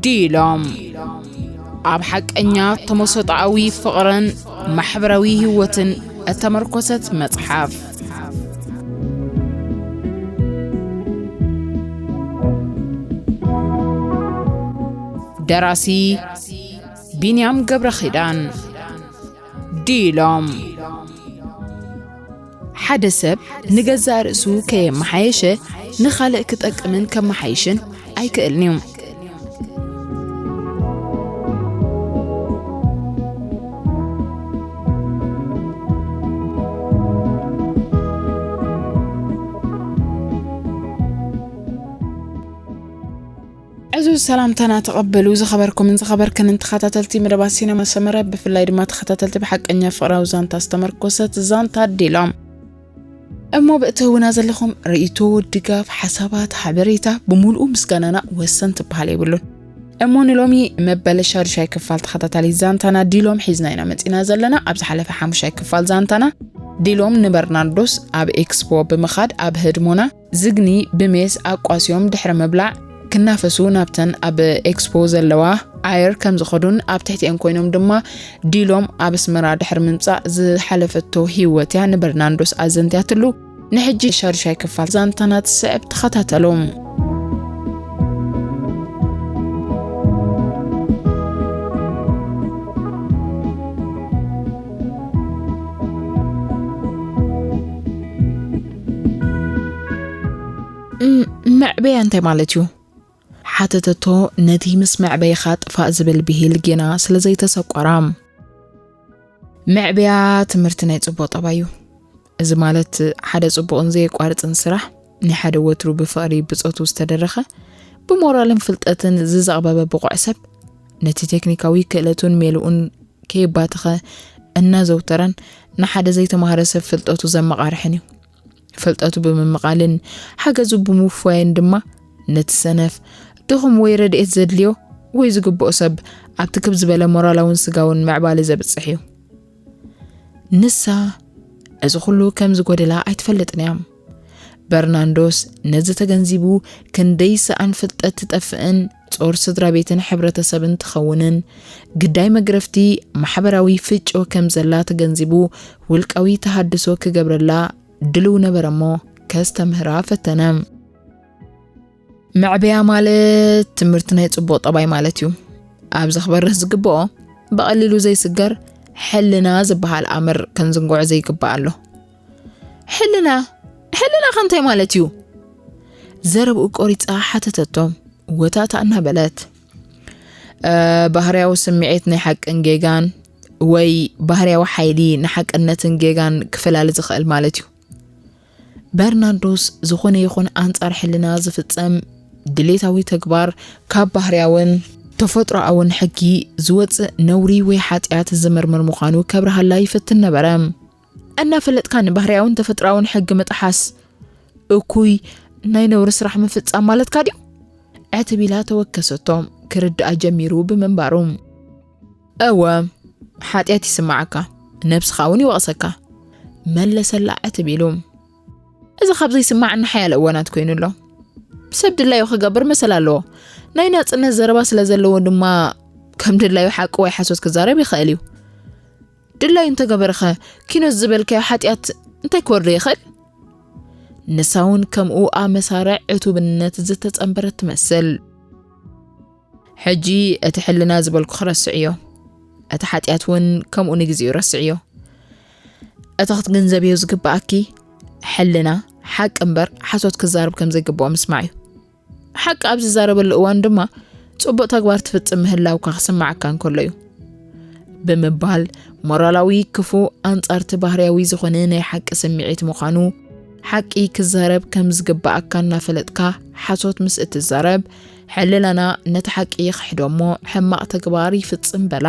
ዲሎም ኣብ ሓቀኛ ተመሰጣኣዊ ፍቕርን ማሕበራዊ ህይወትን እተመርኮሰት መጽሓፍ። ደራሲ ቢንያም ገብረ ኺዳን። ዲሎም ሓደ ሰብ ንገዛእ ርእሱ ከየመሓየሸ ንኻልእ ክጠቅምን ከመሓይሽን ኣይክእልን እዩ። ዕዙዝ ሰላምታና ተቐበሉ። ዝኸበርኩምን ዝኸበርክንን ተኸታተልቲ መደባት ሲነማ ሰመረ፣ ብፍላይ ድማ ተኸታተልቲ ብሓቀኛ ፍቕራዊ ዛንታ ዝተመርኮሰት ዛንታ ዲሎም። እሞ ብእትህቡና ዘለኹም ርእይቶ፣ ድጋፍ፣ ሓሳባት፣ ሓበሬታ ብምሉኡ ምስጋናና ወሰን ትበሃል የብሉን። እሞ ንሎሚ መበል ሻዱሻይ ክፋል ተኸታታሊ ዛንታና ዲሎም ሒዝና ኢና መጺና ዘለና። ኣብ ዝሓለፈ ሓሙሻይ ክፋል ዛንታና ዲሎም ንበርናርዶስ ኣብ ኤክስፖ ብምኻድ ኣብ ህድሞና ዝግኒ ብሜስ ኣቋስዮም ድሕሪ ምብላዕ ክናፈሱ ናብተን ኣብ ኤክስፖ ዘለዋ ዓየር ከም ዝኸዱን ኣብ ትሕቲአን ኮይኖም ድማ ዲሎም ኣብ ኣስመራ ድሕሪ ምምጻእ ዝሓለፈቶ ህይወት እያ ንበርናርዶስ ኣዘንትያትሉ። ንሕጂ ሻዱሻይ ክፋል ዛንታና ትስዕብ፣ ተኸታተሉ። ም-፣ መዕበያ እንታይ ማለት እዩ? ሓተተቶ፣ ነቲ ምስ መዕበይኻ ጥፋእ ዝብል ብሂል ጌና ስለ ዘይተሰቆራ። መዕበያ ትምህርቲ ናይ ጽቡቕ ጠባይ እዩ። እዚ ማለት ሓደ ጽቡቕን ዘየቋርጽን ስራሕ፣ ናይ ሓደ ወትሩ ብፍቕሪ ብጾቱ ዝተደረኸ፣ ብሞራልን ፍልጠትን ዝዘቕበበ ብቑዕ ሰብ፣ ነቲ ቴክኒካዊ ክእለቱን ሜልኡን ከየባተኸ እናዘውተረን ንሓደ ዘይተማህረ ሰብ ፍልጠቱ ዘመቓርሕን እዩ። ፍልጠቱ ብምምቓልን ሓገዙ ብምውፋይን ድማ ነቲ ሰነፍ፣ ድኹም ወይ ረድኤት ዘድልዮ ወይ ዝግብኦ ሰብ ኣብቲ ክብ ዝበለ ሞራላውን ስጋውን ምዕባለ ዘብጽሕ እዩ። ንሳ እዚ ኩሉ ከም ዝጎደላ ኣይትፈልጥን እያ። በርናንዶስ ነዚ ተገንዚቡ ክንደይ ሰኣን ፍልጠት ትጠፍእን ጾር ስድራ ቤትን ሕብረተሰብን ትኸውንን ግዳይ መግረፍቲ ማሕበራዊ ፍጮ ከም ዘላ ተገንዚቡ ውልቃዊ ተሃድሶ ክገብረላ ድልው ነበረ እሞ ከስተምህራ ፈተነ። መዕበያ ማለት ትምህርቲ ናይ ጽቡቕ ጠባይ ማለት እዩ። ኣብዚ ክበርህ ዝግብኦ ብቐሊሉ ዘይስገር ሕልና ዝበሃል ኣምር ክንዝንግዖ ዘይግባእ ኣሎ። ሕልና? ሕልና ከ እንታይ ማለት እዩ? ዘረብኡ ቆሪጻ ሓተተቶ ወታታ እናበለት። እ፣ ባህርያዊ ስምዒት ናይ ሓቅን ጌጋን ወይ ባህርያዊ ሓይሊ ንሓቅነትን ጌጋን ክፈላሊ ዝኽእል ማለት እዩ። በርናርዶስ ዝኾነ ይኹን ኣንጻር ሕልና ዝፍጸም ድሌታዊ ተግባር ካብ ባህርያውን ተፈጥሮኣውን ሕጊ ዝወጽእ ነውሪ ወይ ሓጢኣት ዝምርምር ምዃኑ ከብርሃላ ይፍትን ነበረ። እናፈለጥካ ንባህርያውን ተፈጥሮኣውን ሕጊ ምጥሓስ እኩይ ናይ ነውሪ ስራሕ ምፍጻም ማለትካ ድዩ? ዕትብ ኢላ ተወከሰቶ፣ ክርድኣ ጀሚሩ ብምንባሩ። እወ፣ ሓጢኣት ይስምዓካ፣ ነብስኻ እውን ይወቕሰካ፣ መለሰላ ዕትብ ኢሉ። እዚ ካብ ዘይስማዓኒ ሓያለ እዋናት ኮይኑ ኣሎ። ሰብ ድላዩ ክገብር መሰል ኣለዎ። ናይ ናጽነት ዘረባ ስለ ዘለዎ ድማ ከም ድላዩ ሓቂ ወይ ሓሶት ክዛረብ ይኽእል እዩ። ድላዩ እንተገበረኸ ኪኖስ ዝበልካዮ ሓጢኣት እንታይ ክወርዶ ይኽእል? ንሳ እውን ከምኡ ኣብ መሳርዕ ዕቱብነት ዝተጸንበረት ትመስል። ሕጂ እቲ ሕልና ዝበልኩ ክረስዕዮ፣ እቲ ሓጢኣት እውን ከምኡ ንግዜኡ ረስዕዮ። እቲ ክትግንዘብዮ ዝግብኣኪ፣ ሕልና ሓቂ እምበር ሓሶት ክዛረብ ከም ዘይግብኦ ምስማዕ እዩ። ሓቂ ኣብ ዝዛረበሉ እዋን ድማ ጽቡቕ ተግባር ትፍጽም ምህላውካ ክስምዓካ እንከሎ እዩ። ብምባል ሞራላዊ ክፉእ ኣንጻርቲ ባህርያዊ ዝኾነ ናይ ሓቂ ስምዒት ምዃኑ፣ ሓቂ ክዛረብ ከም ዝግብኣካ እናፈለጥካ ሓሶት ምስ እትዛረብ፣ ሕልናና ነቲ ሓቂ ይኽሕዶ እሞ ሕማቕ ተግባር ይፍጽም በላ።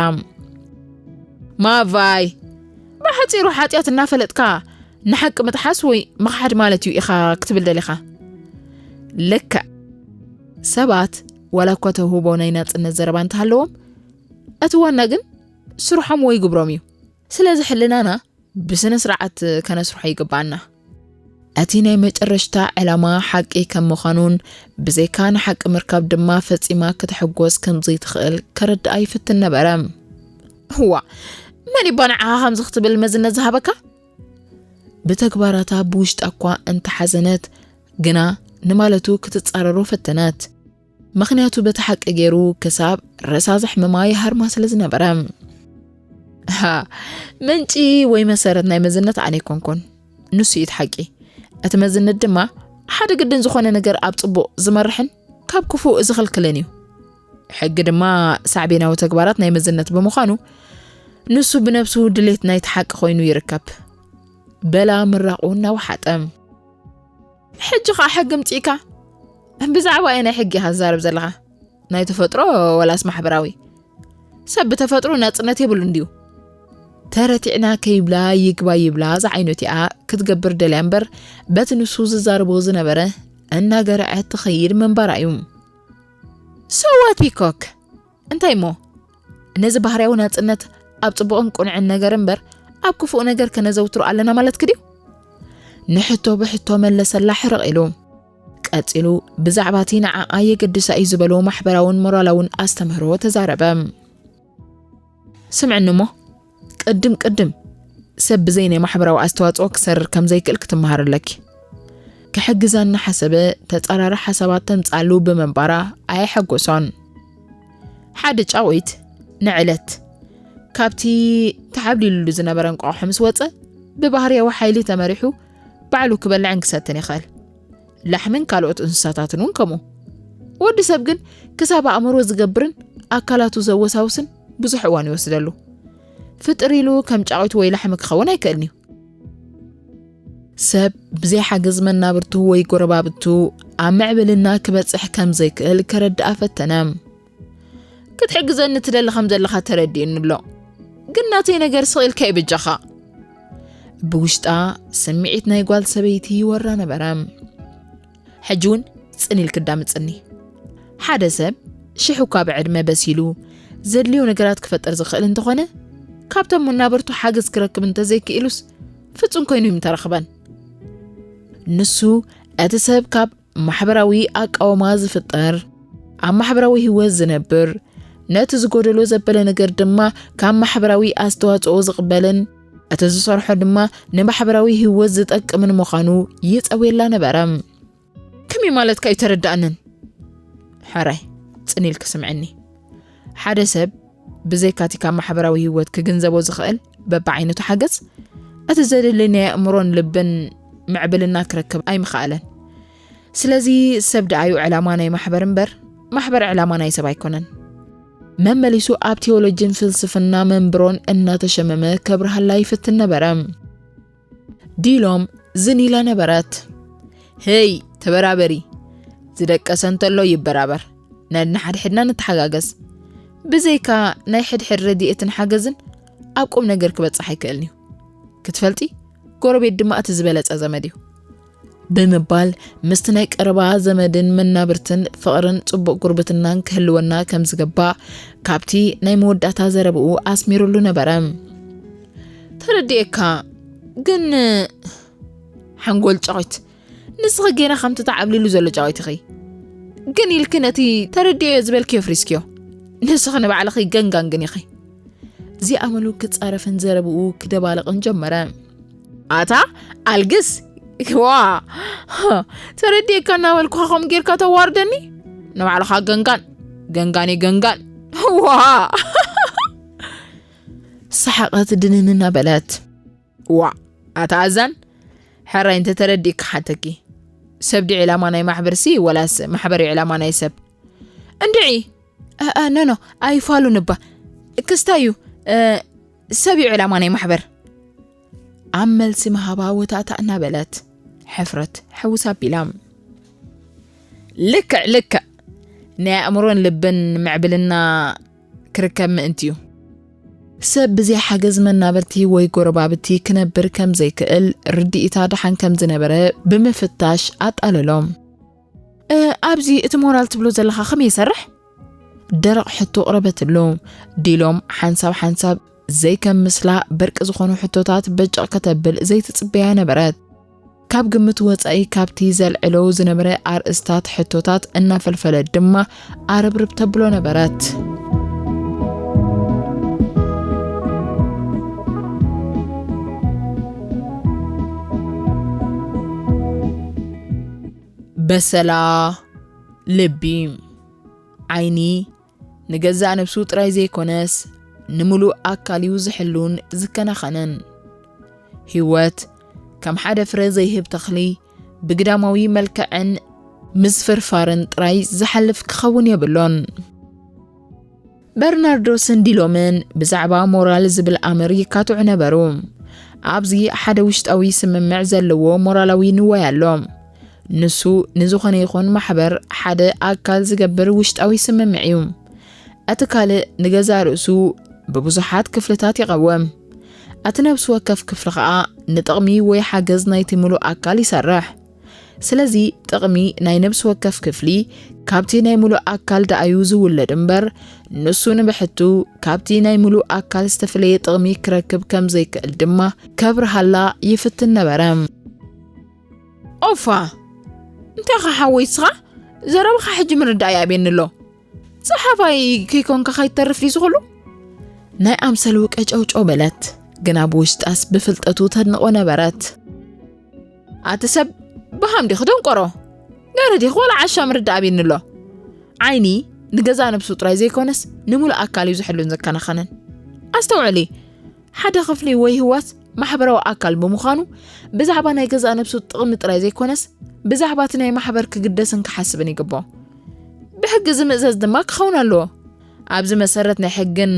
ማቫይ፣ ብሓጺሩ ሓጢኣት እናፈለጥካ ንሓቂ ምጥሓስ ወይ ምኽሓድ ማለት እዩ ኢኻ ክትብል ደሊኻ። ልክዕ። ሰባት ዋላ እኳ ተውህቦ ናይ ናጽነት ዘረባ እንተሃለዎም፣ እቲ ዋና ግን ስርሖም ወይ ግብሮም እዩ። ስለዚ ሕልናና ብስነ ስርዓት ከነስርሖ ይግባኣና። እቲ ናይ መጨረሽታ ዕላማ ሓቂ ከም ምዃኑን ብዘይካ ንሓቂ ምርካብ ድማ ፈጺማ ክትሕጎስ ከም ዘይትኽእል ከረድኣ ይፍትን ነበረ። እዋ፣ መን ይባ ንዓኻ ከምዚ ክትብል መዝነት ዝሃበካ? ብተግባራታ ብውሽጣ እኳ እንተሓዘነት፣ ግና ንማለቱ ክትጻረሮ ፈተነት። ምኽንያቱ በቲ ሓቂ ገይሩ ክሳብ ርእሳ ዘሕምማ ይሃርማ ስለ ዝነበረ። ሃ፣ ምንጪ ወይ መሰረት ናይ መዝነት ኣነ ኣይኮንኩን። ንሱ እዩ እቲ ሓቂ። እቲ መዝነት ድማ ሓደ ግድን ዝኾነ ነገር ኣብ ጽቡቕ ዝመርሕን ካብ ክፉእ ዝኽልክልን እዩ። ሕጊ ድማ ሳዕቤናዊ ተግባራት ናይ መዝነት ብምዃኑ፣ ንሱ ብነብሱ ድሌት ናይቲ ሓቂ ኮይኑ ይርከብ። በላ ምራቑ እናወሓጠ። ሕጂ ኸኣ ሕጊ ምጽኢካ? ብዛዕባ ኣየናይ ሕጊ ኢኻ ትዛረብ ዘለኻ? ናይ ተፈጥሮ ወላስ ማሕበራዊ? ሰብ ብተፈጥሮ ናጽነት የብሉን ድዩ? ተረቲዕና ከይብላ ይግባይ ይብላ ዝዓይነቱ እያ ክትገብር ደልያ እምበር፣ በቲ ንሱ ዝዛረቦ ዝነበረ እናገረዐት ትኸይድ ምንባራ እዩ። So what, ፒኮክ? እንታይ እሞ? ነዚ ባህርያዊ ናጽነት ኣብ ጽቡቕን ቅኑዕን ነገር እምበር፣ ኣብ ክፉእ ነገር ከነዘውትሮ ኣለና ማለትኪ ድዩ? ንሕቶ ብሕቶ መለሰላ ሕርቕ ኢሉ። ቀጺሉ ብዛዕባ እቲ ንዓኣ የገድሳ እዩ ዝበሎ ማሕበራውን ሞራላውን ኣስተምህሮ ተዛረበ። ስምዕኒ እሞ፣ ቅድም ቅድም ሰብ ብዘይ ናይ ማሕበራዊ ኣስተዋጽኦ ክሰርር ከም ዘይክእል ክትመሃር ኣለኪ። ክሕግዛ እናሓሰበ ተጻራሪ ሓሳባት ተምጻሉ ብምንባራ ኣየሐጎሶን። ሓደ ጫቑት ንዕለት ካብቲ ተሓብሊሉሉ ዝነበረ እንቋቑሖ ምስ ወጸ፣ ብባህርያዊ ሓይሊ ተመሪሑ ባዕሉ ክበልዕን ክሰትን ይኽእል። ላሕምን ካልኦት እንስሳታትን እውን ከምኡ። ወዲ ሰብ ግን ክሳብ ኣእምሮ ዝገብርን ኣካላቱ ዘወሳውስን ብዙሕ እዋን ይወስደሉ። ፍጥር ኢሉ ከም ጫቑት ወይ ላሕሚ ክኸውን ኣይክእልን እዩ። ሰብ ብዘይ ሓገዝ መናብርቱ ወይ ጎረባብቱ ኣብ ምዕብልና ክበጽሕ ከም ዘይክእል ከረድኣ ፈተነ። ክትሕግዘኒ ትደሊ ከም ዘለኻ ተረዲኡኒ ኣሎ፣ ግን ናተይ ነገር ስቕ ኢልካ እዩ በጃኻ። ብውሽጣ ስምዒት ናይ ጓል ሰበይቲ ይወራ ነበረ። ሕጂ እውን ጽን ኢልኪ ኣዳምጽኒ። ሓደ ሰብ ሽሕ እኳ ብዕድመ በሲሉ ዘድልዮ ነገራት ክፈጥር ዝኽእል እንተኾነ፣ ካብቶም መናብርቱ ሓገዝ ክረክብ እንተዘይክኢሉስ ፍጹም ኮይኑ እዩ ምተረኽበን። ንሱ እቲ ሰብ ካብ ማሕበራዊ ኣቃውማ ዝፍጠር፣ ኣብ ማሕበራዊ ህይወት ዝነብር፣ ነቲ ዝጎደሎ ዘበለ ነገር ድማ ካብ ማሕበራዊ ኣስተዋጽኦ ዝቕበልን፣ እቲ ዝሰርሖ ድማ ንማሕበራዊ ህይወት ዝጠቅምን ምዃኑ ይጸውየላ ነበረ። ከመይ ማለትካ እዩ ተረዳእንን? ሕራይ፣ ጽን ኢልኪ ስምዕኒ። ሓደ ሰብ ብዘይካቲ ካብ ማሕበራዊ ህይወት ክግንዘቦ ዝኽእል በብዓይነቱ ሓገዝ፣ እቲ ዘድሊ ናይ ኣእምሮን ልብን ምዕብልና ክረክብ ኣይምኸኣለን። ስለዚ ሰብ ደኣዩ ዕላማ ናይ ማሕበር እምበር፣ ማሕበር ዕላማ ናይ ሰብ ኣይኮነን። መመሊሱ ኣብ ቴዎሎጂን ፍልስፍና መንብሮን እናተሸመመ ከብርሃላ ይፍትን ነበረ። ዲሎም ዝን ኢላ ነበረት። "ሄይ፣ ተበራበሪ። ዝደቀሰ እንተሎ ይበራበር። ነንሓድሕድና ንተሓጋገዝ። ብዘይካ ናይ ሕድሕድ ረድኤትን ሓገዝን ኣብ ቁም ነገር ክበጽሕ ኣይክእልን እዩ። ክትፈልጢ፣ ጎረቤት ድማ እቲ ዝበለጸ ዘመድ እዩ" ብምባል ምስቲ ናይ ቀረባ ዘመድን መናብርትን ፍቕርን ጽቡቕ ጉርብትናን ክህልወና ከም ዝግባእ ካብቲ ናይ መወዳእታ ዘረብኡ ኣስሚሩሉ ነበረ። "ተረዲኤካ፣ ግን ሓንጎል ጫቒት፣ ንስኺ ጌና ከምቲ ተዓብሊሉ ዘሎ ጫቒት ኢኺ። ግን ኢልኪ ነቲ ተረዲኤዮ ዝበልክዮ ፍሪስክዮ። ንስኺ ንባዕልኺ ገንጋን ግን ኢኺ።" እዚ ኣመሉ ክጻረፍን ዘረብኡ ክደባልቕን ጀመረ። "ኣታ ኣልግስ፣ ዋ፣ ተረዲኤካ እናበልኩኻ ከምኡ ጌርካ ተዋርደኒ? ንባዕልኻ ገንጋን፣ ገንጋን እዩ ገንጋን። ዋ!" ሰሓቐት ድንን እናበለት። "ዋ፣ ኣታ ኣዛን፣ ሕራይ እንተ ተረዲእካ ሓተኪ። ሰብ ድዩ ዕላማ ናይ ማሕበርሲ ወላስ ማሕበር እዩ ዕላማ ናይ ሰብ?" "እንድዒ፣ እ፣ እ፣ ኖ፣ ኖ፣ ኣይፋሉን እባ። ክስታይ እዩ፣ እ፣ ሰብ እዩ ዕላማ ናይ ማሕበር።" ኣብ መልሲ ምሃባ ወታእታ እናበለት ሕፍረት ሕውስ ኣቢላ። "ልክዕ፣ ልክዕ። ናይ ኣእምሮን ልብን ምዕብልና ክርከብ ምእንቲ እዩ። ሰብ ብዘይ ሓገዝ መናብርቲ ወይ ጎረባብቲ ክነብር ከም ዘይክእል ርድኢታ ደሓን ከም ዝነበረ ብምፍታሽ ኣጣለሎም። እ፣ ኣብዚ እቲ ሞራል ትብሎ ዘለኻ ከመይ ይሰርሕ?" ደረቕ ሕቶ ቅረበትሉ። ዲሎም ሓንሳብ ሓንሳብ ዘይከም ምስላ በርቂ ዝኾኑ ሕቶታት በጨቕ ከተብል ዘይትጽበያ ነበረት። ካብ ግምት ወጻኢ ካብቲ ዘልዕሎ ዝነበረ ኣርእስታት ሕቶታት እናፈልፈለት ድማ ኣረብርብ ተብሎ ነበረት። በሰላ ልቢ፣ ዓይኒ ንገዛእ ነብሱ ጥራይ ዘይኮነስ፣ ንምሉእ ኣካል እዩ ዝሕሉን ዝከናኸንን። ህይወት ከም ሓደ ፍረ ዘይህብ ተኽሊ ብግዳማዊ መልክዕን ምስፍርፋርን ጥራይ ዝሓልፍ ክኸውን የብሎን። በርናርዶስን ዲሎምን ብዛዕባ ሞራል ዝብል ኣምር ይካትዑ ነበሩ። ኣብዚ ሓደ ውሽጣዊ ስምምዕ ዘለዎ ሞራላዊ ንዋይ ኣሎ። ንሱ ንዝኾነ ይኹን ማሕበር ሓደ ኣካል ዝገብር ውሽጣዊ ስምምዕ እዩ። እቲ ካልእ ንገዛእ ርእሱ ብብዙሓት ክፍልታት ይቐውም። እቲ ነብሲ ወከፍ ክፍሊ ኸኣ ንጥቕሚ ወይ ሓገዝ ናይቲ ምሉእ ኣካል ይሰርሕ። ስለዚ ጥቕሚ ናይ ነብሲ ወከፍ ክፍሊ ካብቲ ናይ ምሉእ ኣካል ደኣዩ ዝውለድ እምበር፣ ንሱ ንብሕቱ ካብቲ ናይ ምሉእ ኣካል ዝተፈለየ ጥቕሚ ክረክብ ከም ዘይክእል ድማ ከብርሃላ ይፍትን ነበረ። ኦፋ! እንታይ ኢኻ ሓወይ እስኻ? ዘረባኻ ሕጂ ምርዳእ ይኣብየኒ ኣሎ። ጸሓፋይ ከይኮንካ ከይትተርፍ ድዩ ዝኽሉ? ናይ ኣምሰሉ ቀጨውጨው በለት፣ ግና ብውሽጣስ ብፍልጠቱ ተድንቖ ነበረት። ኣቲ ሰብ፣ ብሃም ዲኺ ደንቆሮ? ገረ ዲኺ ዋላ ዓሻ ምርዳእ ኣብየኒ ኣሎ። ዓይኒ ንገዛእ ነብሱ ጥራይ ዘይኮነስ፣ ንምሉእ ኣካል እዩ ዝሕሉን ዘከናኸንን። ኣስተውዕሊ፣ ሓደ ክፍሊ ወይ ህዋስ ማሕበራዊ ኣካል ብምዃኑ፣ ብዛዕባ ናይ ገዛእ ነብሱ ጥቕሚ ጥራይ ዘይኮነስ፣ ብዛዕባ እቲ ናይ ማሕበር ክግደስን ክሓስብን ይግብኦ። ብሕጊ ዝምእዘዝ ድማ ክኸውን ኣለዎ። ኣብዚ መሰረት ናይ ሕግን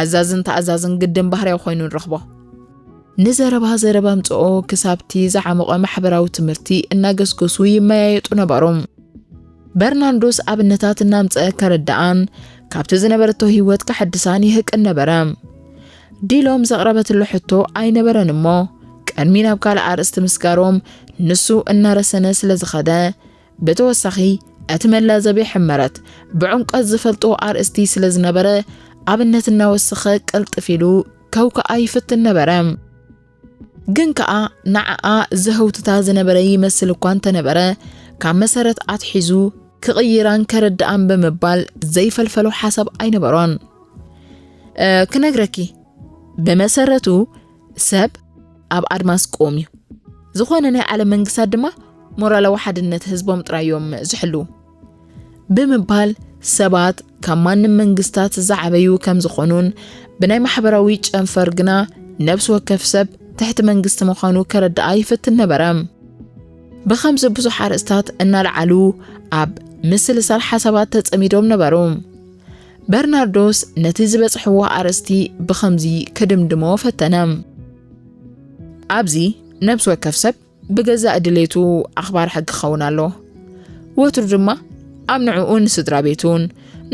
ኣዛዝን ተኣዛዝን ግድን ባህርያዊ ኮይኑ ንረኽቦ። ንዘረባ ዘረባ ኣምጽኦ ክሳብቲ ዝዓሞቐ ማሕበራዊ ትምህርቲ እናገስገሱ ይመያየጡ ነበሩ። በርናርዶስ ኣብነታት እናምጽአ ከረድኣን ካብቲ ዝነበረቶ ህይወት ከሐድሳን ይህቅን ነበረ። ዲሎም ዘቕረበትሉ ሕቶ ኣይነበረን እሞ፣ ቅድሚ ናብ ካልእ ኣርእስቲ ምስጋሮም ንሱ እናረሰነ ስለ ዝኸደ፣ ብተወሳኺ እቲ መላዘቢ ሕመረት ብዕምቆት ዝፈልጦ ኣርእስቲ ስለ ዝነበረ፣ ኣብነት እናወሰኸ ቅልጥፍ ኢሉ ከውክኣ ይፍትን ነበረ። ግን ከኣ ንዓኣ ዘህውትታ ዝነበረ ይመስል እኳ እንተነበረ፣ ካብ መሰረት ኣትሒዙ ክቕይራን ከረድኣን ብምባል ዘይፈልፈሎ ሓሳብ ኣይነበሮን። እ፣ ክነግረኪ፣ ብመሰረቱ ሰብ ኣብ ኣድማስ ቅዉም እዩ። ዝኾነ ናይ ዓለም መንግስታት ድማ ሞራላዊ ሓድነት ህዝቦም ጥራይ እዮም ዝሕልዉ። ብምባል ሰባት ካብ ማንም መንግስታት ዝዓበዩ ከም ዝኾኑን ብናይ ማሕበራዊ ጨንፈር ግና ነብሲ ወከፍ ሰብ ትሕቲ መንግስቲ ምዃኑ ከረድኣ ይፍትን ነበረ። ብኸምዚ ብዙሕ ኣርእስታት እናለዓሉ ኣብ ምስልሳል ሓሳባት ተጸሚዶም ነበሩ። በርናርዶስ ነቲ ዝበጽሕዎ ኣርእስቲ ብኸምዚ ክድምድሞ ፈተነ። ኣብዚ ነብሲ ወከፍ ሰብ ብገዛእ ድሌቱ ኣኽባር ሕጊ ክኸውን ኣለዎ። ወትሩ ድማ ኣብ ንዕኡ፣ ንስድራ ቤቱን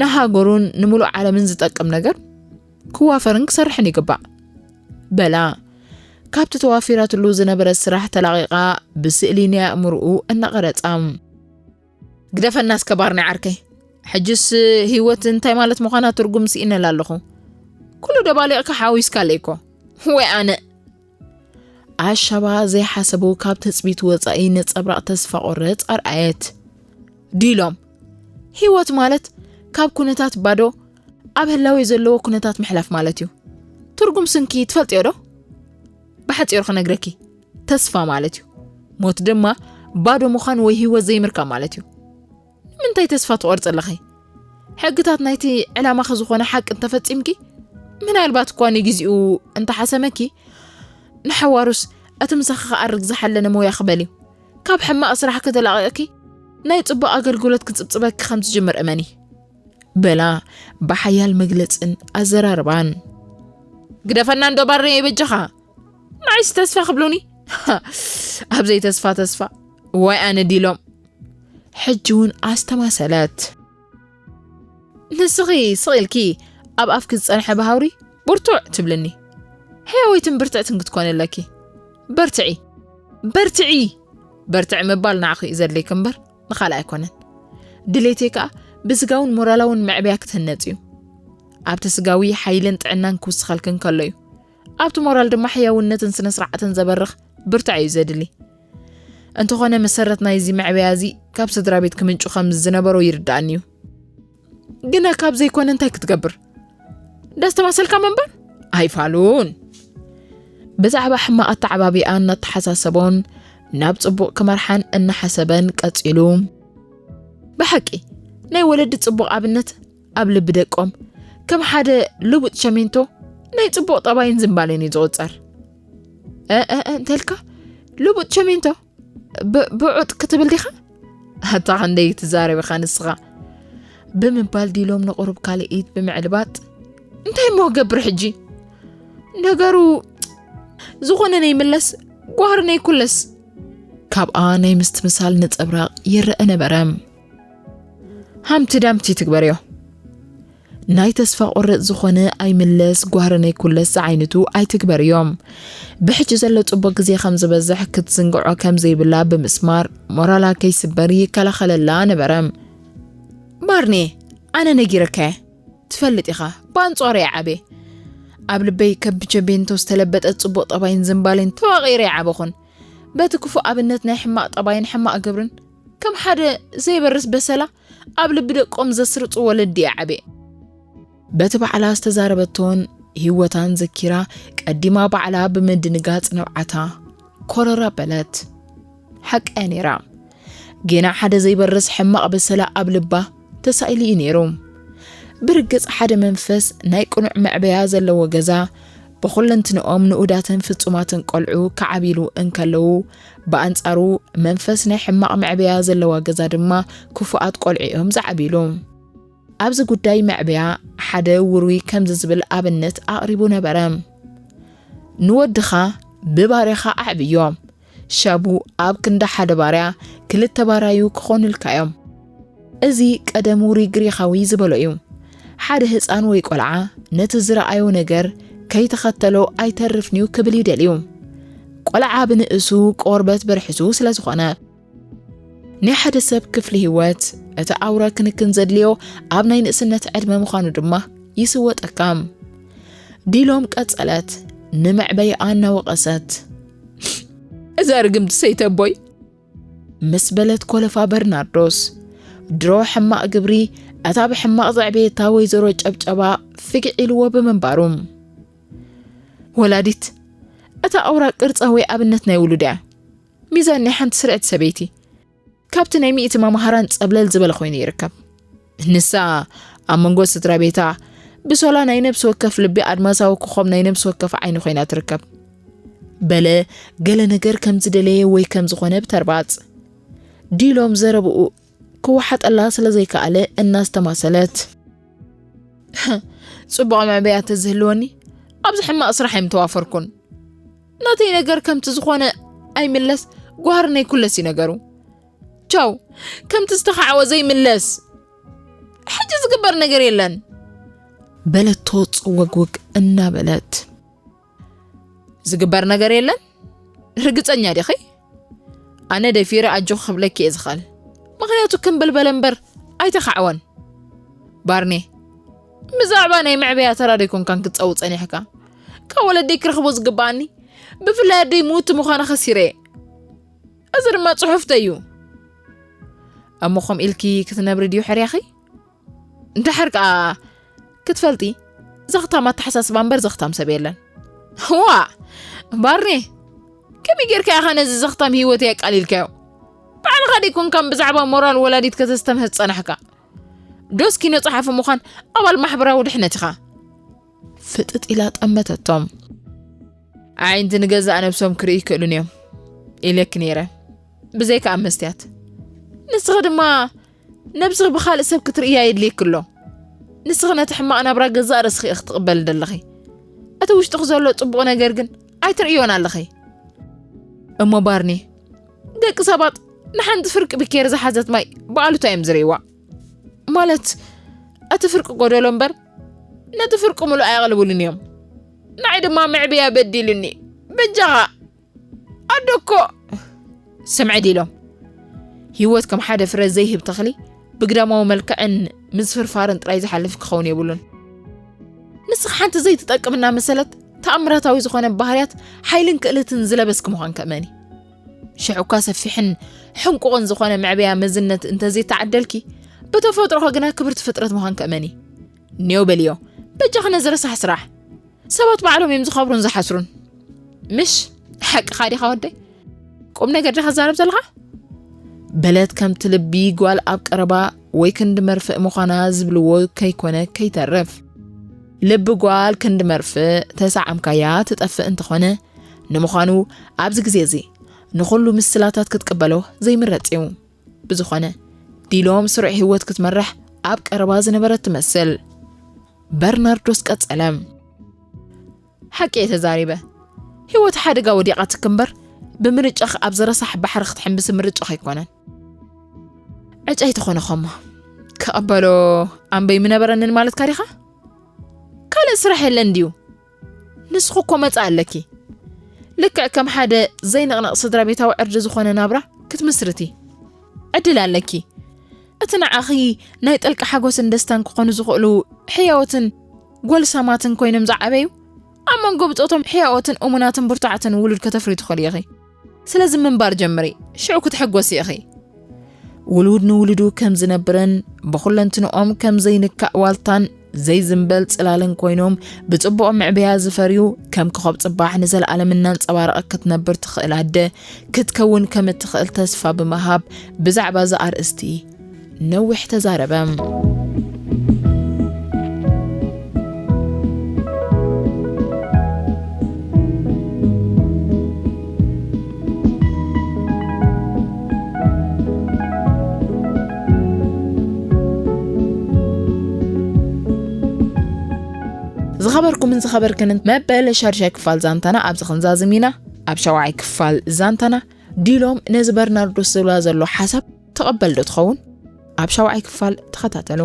ንሃገሩን ንምሉእ ዓለምን ዝጠቅም ነገር ክዋፈርን ክሰርሕን ይግባእ። በላ ካብቲ ተዋፊራትሉ ዝነበረት ስራሕ ተላቒቓ ብስእሊ ናይ ኣእምሮኡ እናቐረጻ። ግደፈና እስከ ባርኒ ዓርከይ። ሕጅስ ህይወት እንታይ ማለት ምዃና ትርጉም ስኢነላ ኣለኹ። ኩሉ ደባሊቕካ ሓዊስካለይ እኮ። ወይ ኣነ። ኣሻባ ዘይሓሰቦ ካብ ትጽቢት ወጻኢ ነጸብራቕ ተስፋ ቆረጽ ኣርኣየት። ዲሎም፣ ህይወት ማለት ካብ ኩነታት ባዶ ኣብ ህላዌ ዘለዎ ኩነታት ምሕላፍ ማለት እዩ። ትርጉም ስንኪ ትፈልጥዮ ዶ? ብሓጺሩ ክነግረኪ፣ ተስፋ ማለት እዩ። ሞት ድማ ባዶ ምዃን ወይ ህይወት ዘይምርካብ ማለት እዩ። ንምንታይ ተስፋ ትቖርጺ ኣለኺ? ሕግታት ናይቲ ዕላማኺ ዝኾነ ሓቂ እንተፈጺምኪ፣ ምናልባት እኳ ንግዜኡ እንተሓሰመኪ፣ ንሓዋሩስ እቲ ምሳኺ ክኣርግ ዝሓለነ ሞያ ክበሊ፣ ካብ ሕማቕ ስራሕ ክተላቕቕኪ፣ ናይ ጽቡቕ ኣገልግሎት ክጽብጽበኪ ከም ዝጅምር እመኒ። በላ ብሓያል መግለጽን ኣዘራርባን። ግደፈና እንዶ ባርየ በጃኻ። ንዓይስ ተስፋ ክብሉኒ? ኣብ ዘይተስፋ ተስፋ። ዋይ ኣነ ዲሎም። ሕጂ እውን ኣስተማሰለት። ንስኺ ስቕ ኢልኪ ኣብ ኣፍኪ ዝጸንሐ ብሃውሪ ብርቱዕ ትብልኒ። ሕያወይትን ብርትዕትን ክትኮኒ ኣለኪ። በርትዒ። በርትዒ! በርትዒ ምባል ንዓኺ እዩ ዘድልየኪ እምበር ንኻልእ ኣይኮነን። ድሌተይ ከኣ ብስጋውን ሞራላውን መዕበያ ክትህነጽ እዩ። ኣብቲ ስጋዊ ሓይልን ጥዕናን ክውስኸልኪ እንከሎ እዩ። ኣብቲ ሞራል ድማ ሕያውነትን ስነ ስርዓትን ዘበርኽ ብርታዕ እዩ ዘድሊ። እንተኾነ መሰረት ናይዚ መዕበያ እዚ ካብ ስድራ ቤት ክምንጩ ከም ዝነበሮ ይርዳእኒ እዩ። ግና ካብ ዘይኮነ እንታይ ክትገብር? ደስ ተማሰልካ ምንባር ኣይፋሉን። ብዛዕባ ሕማቕ ኣተዓባቢኣ እናተሓሳሰቦን ናብ ጽቡቕ ክመርሓን እናሓሰበን ቀጺሉ፣ ብሓቂ ናይ ወለዲ ጽቡቕ ኣብነት ኣብ ልቢ ደቆም ከም ሓደ ልቡጥ ሸሜንቶ ናይ ጽቡቕ ጠባይን ዝንባሌን እዩ ዝቑጸር። እ፣ እ፣ እ፣ እንተልካ ልቡጥ ሸሜንቶ ብ-፣ ብዑጥ ክትብል ዲኻ? ኣታ ክንደይ ትዛረብ ኢኻ ንስኻ? ብምባል ዲሎም ንቑሩብ ካልእ ኢድ ብምዕልባጥ፣ እንታይ እሞ ክገብር ሕጂ? ነገሩ ዝኾነ ነይምለስ፣ ጓህሪ ነይኩለስ። ካብኣ ናይ ምስትምሳል ነጸብራቕ ይረአ ነበረ። ሃምቲ ዳምቲ ትግበርዮ። ናይ ተስፋ ቁርጥ ዝኾነ ኣይምለስ ጓህሪ ነይኩለስ ዝዓይነቱ ኣይትግበርዮ። ብሕጂ ዘሎ ጽቡቕ ግዜ ከም ዝበዝሕ ክትዝንግዖ ከም ዘይብላ ብምስማር ሞራላ ከይስበር ይከላኸለላ ነበረ። ባርኔ፣ ኣነ ነጊረካየ። ትፈልጥ ኢኻ፣ ብኣንጻሩ እየ ዓብየ። ኣብ ልበይ ከም ብቸቤንቶ ዝተለበጠ ጽቡቕ ጠባይን ዝንባሌን ተዋቒረ ይዓበኹን። በቲ ክፉእ ኣብነት ናይ ሕማቕ ጠባይን ሕማቕ ግብርን ከም ሓደ ዘይበርስ በሰላ ኣብ ልቢ ደቆም ዘስርጹ ወለዲ እየ ዓብየ። በቲ ባዕላ ዝተዛረበቶን ህይወታን ዘኪራ ቀዲማ ባዕላ ብምድንጋጽ ንብዓታ ኮረር ኣበለት። ሓቃ እያ ነይራ። ጌና ሓደ ዘይበርስ ሕማቕ በሰላ ኣብ ልባ ተሳኢሉ እዩ ነይሩ። ብርግጽ ሓደ መንፈስ ናይ ቅኑዕ መዕበያ ዘለዎ ገዛ ብኹለንትንኦም ንኡዳትን ፍጹማትን ቆልዑ ክዓብይሉ እንከለዉ፣ ብኣንጻሩ መንፈስ ናይ ሕማቕ መዕበያ ዘለዋ ገዛ ድማ ክፉኣት ቆልዑ እዮም ዝዓብይሉ። ኣብዚ ጉዳይ መዕበያ ሓደ ውሩይ ከምዚ ዝብል ኣብነት ኣቕሪቡ ነበረ። ንወድኻ ብባርያኻ ኣዕብዮ፣ ሻቡ ኣብ ክንዲ ሓደ ባርያ ክልተ ባራዩ ክኾኑልካ እዮም። እዚ ቀደም ውሩይ ግሪኻዊ ዝበሎ እዩ። ሓደ ህጻን ወይ ቆልዓ ነቲ ዝረኣዮ ነገር ከይተኸተሎ ኣይተርፍን'ዩ ክብል እዩ ደልዩ። ቆልዓ ብንእሱ ቆርበት በርሒሱ ስለ ዝኾነ። ናይ ሓደ ሰብ ክፍሊ ህይወት፣ እቲ ኣውራ ክንክን ዘድልዮ ኣብ ናይ ንእስነት ዕድመ ምዃኑ ድማ ይስወጠካ። ዲሎም ቀጸለት፣ ንመዕበይኣ እናወቐሰት። እዛ ርግምቲ ሰይቲ ኣቦይ፣ ምስ በለት ኮለፋ በርናርዶስ፣ ድሮ ሕማቕ ግብሪ እታ ብሕማቕ ዘዕበየታ ወይዘሮ ጨብጨባ ፍግዕ ኢልዎ ብምንባሩ። ወላዲት፣ እታ ኣውራ ቅርጻ ወይ ኣብነት ናይ ውሉዳ እያ። ሚዛን ናይ ሓንቲ ስርዕቲ ሰበይቲ ካብቲ ናይ ሚእቲ መማህራን ጸብለል ዝበለ ኮይኑ ይርከብ። ንሳ ኣብ መንጎ ስድራ ቤታ ብሶላ ናይ ነብሲ ወከፍ ልቢ ኣድማሳዊ ኮኾብ ናይ ነብሲ ወከፍ ዓይኒ ኮይና ትርከብ። በለ ገለ ነገር ከም ዝደለየ ወይ ከም ዝኾነ ብተርባጽ። ዲሎም ዘረብኡ ክወሓጠላ ስለ ዘይከኣለ እናስተማሰለት። ጽቡቕ መዕበያ ተዝህልወኒ ኣብዚ ሕማቕ ስራሕ ኣይምተዋፈርኩን። ናተይ ነገር ከምቲ ዝኾነ ኣይምለስ፣ ጓህሪ ናይ ኩለስ እዩ ነገሩ። ቻው፣ ከምቲ ዝተኻዕወ ዘይምለስ። ሕጂ ዝግበር ነገር የለን። በለቶ ጽወግውግ እናበለት። ዝግበር ነገር የለን? ርግጸኛ ዲኺ? ኣነ ደፊረ ኣጆኺ ክብለኪ እየ ዝኽእል። ምኽንያቱ ክምብል በለ እምበር ኣይተኻዕወን። ባርኔ፣ ብዛዕባ ናይ መዕበያ ተራ ዶ ኣይኮንካን ክትጸውር ጸኒሕካ? ካብ ወለደይ ክረኽቦ ዝግብኣኒ፣ ብፍላይ ኣደይ ምውቲ ምዃና ከሲረ እየ። እዚ ድማ ጽሑፍተይ እዩ። እሞ ከምኡ ኢልኪ ክትነብሪ ድዩ ሕርያኺ? እንድሕር ከኣ ክትፈልጢ፣ ዘኽታም ኣተሓሳስባ እምበር ዘኽታም ሰብ የለን። ዋ! ባርኔ፣ ከመይ ጌርካ ኢኻ ነዚ ዘኽታም ህይወተይ ኣቃሊልካዮ? ባዕልኻ ደይኮንካን ብዛዕባ ሞራል ወላዲት ከተስተምህር ዝጸናሕካ? ዶስ ኪኖ ጸሓፊ ምዃን ኣባል ማሕበራዊ ድሕነት ኢኻ? ፍጥጥ ኢላ ጠመተቶም። ኣዒንቲ ንገዛእ ነብሶም ክርእዩ ይክእሉን እዮም ኢለኪ ነይረ፣ ብዘይካ ኣብ መስትያት። ንስኺ ድማ ነብስኺ ብኻልእ ሰብ ክትርእያ የድልየኪ ኣሎ። ንስኺ ነቲ ሕማቕ ናብራ ገዛእ ርእስኺ ኢኺ ትቕበሊ ዘለኺ። እቲ ውሽጥኺ ዘሎ ጽቡቕ ነገር ግን ኣይትርእዮን ኣለኺ። እሞ ባርኔ፣ ደቂ ሰባት ንሓንቲ ፍርቂ ብኬር ዝሓዘት ማይ ብኣሉታ እዮም ዝርእይዋ። ማለት፣ እቲ ፍርቂ ጎደሎ እምበር፣ ነቲ ፍርቂ ምሉእ ኣየቕልብሉን እዮም። ንዓይ ድማ መዕብያ በዲሉኒ። በጃኻ፣ ኣዶ እኮ። ስምዒ ዲሎም፣ ህይወት ከም ሓደ ፍረ ዘይህብ ተኽሊ ብግዳማዊ መልክዕን ምዝፍርፋርን ጥራይ ዝሓልፍ ክኸውን የብሉን። ንስኺ ሓንቲ ዘይትጠቅም እናመሰለት ተኣምራታዊ ዝኾነ ባህርያት፣ ሓይልን ክእለትን ዝለበስኪ ምዃንኪ እመኒ። ሽዑ እኳ ሰፊሕን ሕንቁቕን ዝኾነ መዕበያ መዝነት እንተዘይተዓደልኪ፣ ብተፈጥሮኺ ግና ክብርቲ ፍጥረት ምዃንኪ እመኒ። ኔው በልዮ፣ በጃኺ ነዚ ረሳሕ ስራሕ። ሰባት ባዕሎም እዮም ዝኸብሩን ዝሓስሩን። ምሽ፣ ሓቅኻ ዲኻ ወደይ? ቁም ነገር ዲኻ ትዛረብ ዘለኻ? በለት ከምቲ ልቢ ጓል ኣብ ቀረባ ወይ ክንዲ መርፍእ ምዃና ዝብልዎ ከይኮነ ከይተርፍ። ልቢ ጓል ክንዲ መርፍእ ተሰዓምካያ ትጠፍእ እንተኾነ፣ ንምዃኑ ኣብዚ ግዜ እዚ ንኹሉ ምስላታት ክትቅበሎ ዘይምረጽ እዩ። ብዝኾነ፣ ዲሎም ስሩዕ ህይወት ክትመርሕ ኣብ ቀረባ ዝነበረት ትመስል። በርናርዶስ ቀጸለ። ሓቂ እየ ተዛሪበ። ህይወት ሓደጋ ወዲቓትኪ እምበር፣ ብምርጫኺ ኣብ ዝረሳሕ ባሕሪ ክትሕምብሲ ምርጫኺ ኣይኮነን። ዕጫ ኣይተኾነኸሞ። ክቐበሎ ኣንበይ ምነበረንን ማለትካ ዲኻ? ካልእ ስራሕ የለን ድዩ? ንስኺ እኮ መጻ ኣለኪ። ልክዕ ከም ሓደ ዘይንቕነቕ ስድራ ቤታዊ ዕርዲ ዝኾነ ናብራ ክትምስርቲ ዕድል ኣለኪ። እቲ ንዓኺ ናይ ጠልቂ ሓጎስን ደስታን ክኾኑ ዝኽእሉ ሕያዎትን ጎልሳማትን ኮይኖም ዝዓበዩ፣ ኣብ መንጎ ብጾቶም ሕያዎትን እሙናትን ብርቱዓትን ውሉድ ከተፍሪ ትኽእሊ ኢኺ። ስለዚ ምንባር ጀምሪ፣ ሽዑ ክትሕጎሲ ኢኺ። ውሉድ ንውሉዱ ከም ዝነብርን ብኹለንትንኦም ከም ዘይንካእ ዋልታን ዘይዝንበል ጽላልን ኮይኖም ብጽቡቕ ምዕበያ ዝፈርዩ፣ ከም ኮኾብ ጽባሕ ንዘለኣለም እናንጸባረቐ ክትነብር ትኽእል ኣደ ክትከውን ከም እትኽእል ተስፋ ብምሃብ ብዛዕባ እዚ ኣርእስቲ ነዊሕ ተዛረበ። ዝኸበርኩምን ዝኸበርክንን መበል ሻድሻይ ክፋል ዛንታና ኣብዚ ክንዛዝም ኢና። ኣብ ሻውዓይ ክፋል ዛንታና ዲሎም ነዚ በርናርዶስ ዝብላ ዘሎ ሓሳብ ተቐበል ዶ ትኸውን? ኣብ ሻውዓይ ክፋል ተኸታተሉ።